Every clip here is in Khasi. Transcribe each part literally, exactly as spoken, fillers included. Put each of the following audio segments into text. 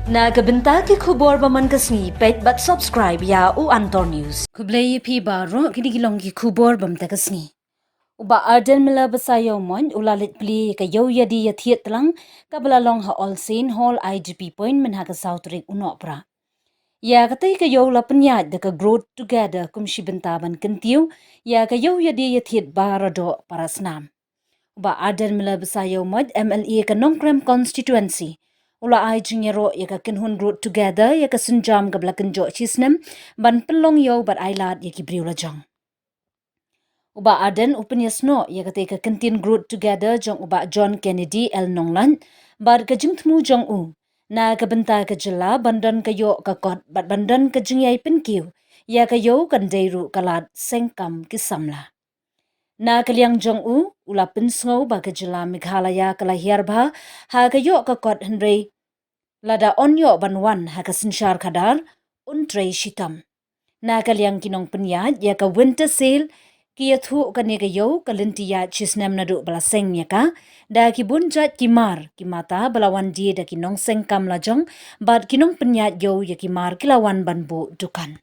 Na ka bynta ki khubor ba man ka sngi, peit bad subscribe ïa u Antor News. Khublei ïa phi baroh, kine ki long ki khubor ba mynta ka sngi. U Bah Ardent Miller Basaiawmoit u la leit plie ïa ka ïew ïadie ïathied tlang kaba la long ha All Saint Hall I G P Point mynha ka saw tarik u Nohprah. Ïa katei ka ïew la pynïaid da ka Grow Together kum shi bynta ban kyntiew ïa ka ïew ïadie ïathied Baradoh Parasnam. U Bah Ardent Miller Basaiawmoit, M L A ka Nongkrem Constituency, u la ai jingïaroh ïa ka kynhun Grow Together ïa ka sienjam kaba la kynjoh shisnem ban pynlong ïew bad ai lad ïa ki briew lajong. U Bah Ardent u pynïasnoh ïa katei ka kyntien Grow Together jong u Bah John Kennedy L Nonglait bad ka jingthmu jong u na ka bynta ka jylla ban don ka ïoh ka kot bad ban don ka jingïai pynkiew ïa ka ïew kan dei ruh ka lad seng kam ki samla. Na ka liang jong u, u la pynsngew ba ka jylla Meghalaya ka la hiar bha ha ka ïoh ka kot, hynrei lada yn ïoh ban wan ha ka synshar khadar, un trei shitom. Na ka liang ki nongpynïaid ïa ka Winter Sale, ki ïathuh kane ka ïew ka lynti ïaid shisnem naduh ba la seng ïa ka da ki bun jait ki mar, ki mata ba la wan die da ki nongseng kam lajong bad ki nongpynïaid ïew ïa ki mar ki la wan ban buh dukan.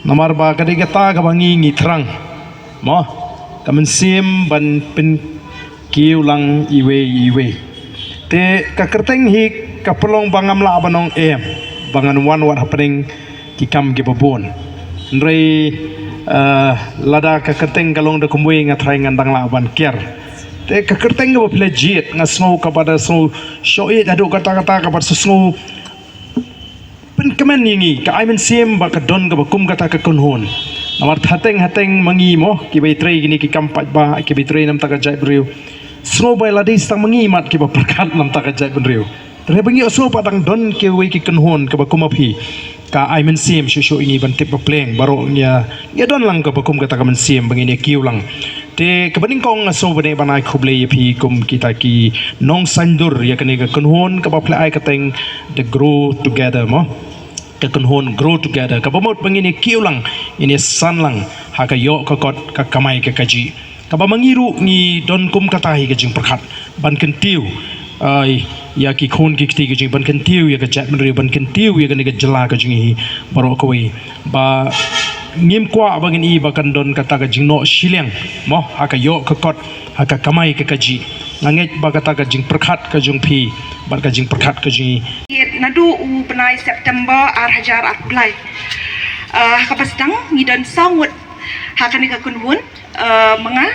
Namar ba ka dei kata kaba ngi ngi thrang, mo, ka mynsiem ban pynkiew lang iwei iwei. Te ka kyrteng hi ka pynlong ba ngam lah ban ong em, ba ngan wan wat hapdeng ki kam kiba bun. Hynrei, eh, lada ka kyrteng ka long da kumwei, nga tharai ngan dang lah ban kiar. Te ka kyrteng kaba phi la jied, nga sngew kaba da sngew shoh ïeit haduh katta katta, kaba da sngew pynkmen ïa ngi, ka ai mynsiem ba ka don kaba kum kata ka kynhun. Namar hateng hateng ma ngi, mo, kiba ïatrei kine ki kam paidbah, kiba ïatrei namar ka jaitbynriew, sngew ba la dei tang ma ngi mat kiba pyrkhat namar ka jaitbynriew. Te haba ngi sngew ba dang don kiwei ki kynhun kaba kum ma phi, ka ai mynsiem shuh shuh ïa ngi ban tip ba pleng baroh ngi ïa, ngi ïa don lang kaba kum kata ka mynsiem ba ngin ïa kiew lang. Te kaba nyngkong nga sngew ban ai khublei ïa phi kum kita ki nongsaiñdur ïa kane ka kynhun kaba phi la ai kyrteng The Grow Together, mo, ka kynhun Grow Together, kaba mut ba ngin ïa kiew lang, ngin ïa san lang ha ka ïoh ka kot, ka kamai ka kajih. Kaba ma ngi ruh ngi don kum kata hi ka jingpyrkhat ban kyntiew, ai, ïa ki khun ki kti ka jong ngi, ban kyntiew ïa ka jaitbynriew, ban kyntiew ïa kane ka jylla ka jong ngi hi baroh kawei. Ba ngim kwah ba ngin i ba kan don kata ka jingnoh shiliang, mo, ha ka ïoh ka kot, ha ka kamai ka kajih. Nga ngeit ba kata ka jingpyrkhat ka jong phi bad ka jingpyrkhat ka jong ngi. Naduh u bnai September ar hajar arphew lai, eh, ha kaba sdang ngi don saw ngut ha kane ka kynhun, eh, ma nga,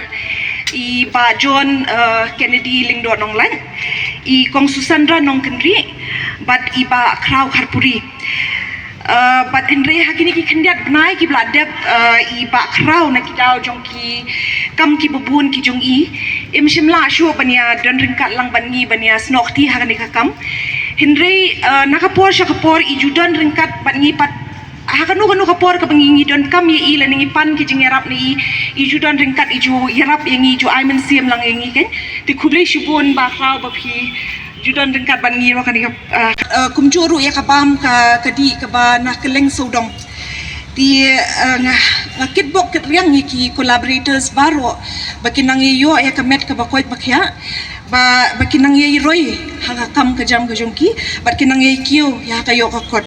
i Bah John, eh, Kennedy Lyngdoh Nonglait, i Kong Susandra Nongkynrih, bad i Bah Khraw Kharpuri. Eh, bad hynrei ha kine ki khyndiat bnai kiba la dep, eh, i Bah Khraw na ki daw jong ki kam kiba bun ki jong i, im shym lah shuh ban ïa don ryngkat lang bad ngi ban ïa snoh kti ha kane ka kam. Hynrei, eh, na ka por sha ka por i ju don ryngkat bad ngi pat ha kano kano ka por kaba ngi, ngi donkam ïa i lane ngi pan ki jingïarap na i, i ju don ryngkat, i ju ïarap ïa ngi, i ju ai mynsiem lang ïa ngi, kan. Te khublei shibun Bah Khraw ba phi ju don ryngkat bad ngi ruh ha kane ka, eh, eh, kumjuh ruh ïa ka bam ka, ka dih kaba na kylleng sawdong. Te, eh, nga, nga kitbok kitrwiang ïa ki collaborators baroh ba kin nang ïoh ïa ka met kaba koit ba khiah, ba, ba kin nang ïa roi ha ka kam ka jam ka jong ki, bad kin nang ïa kiew ïa ka ïoh ka kot.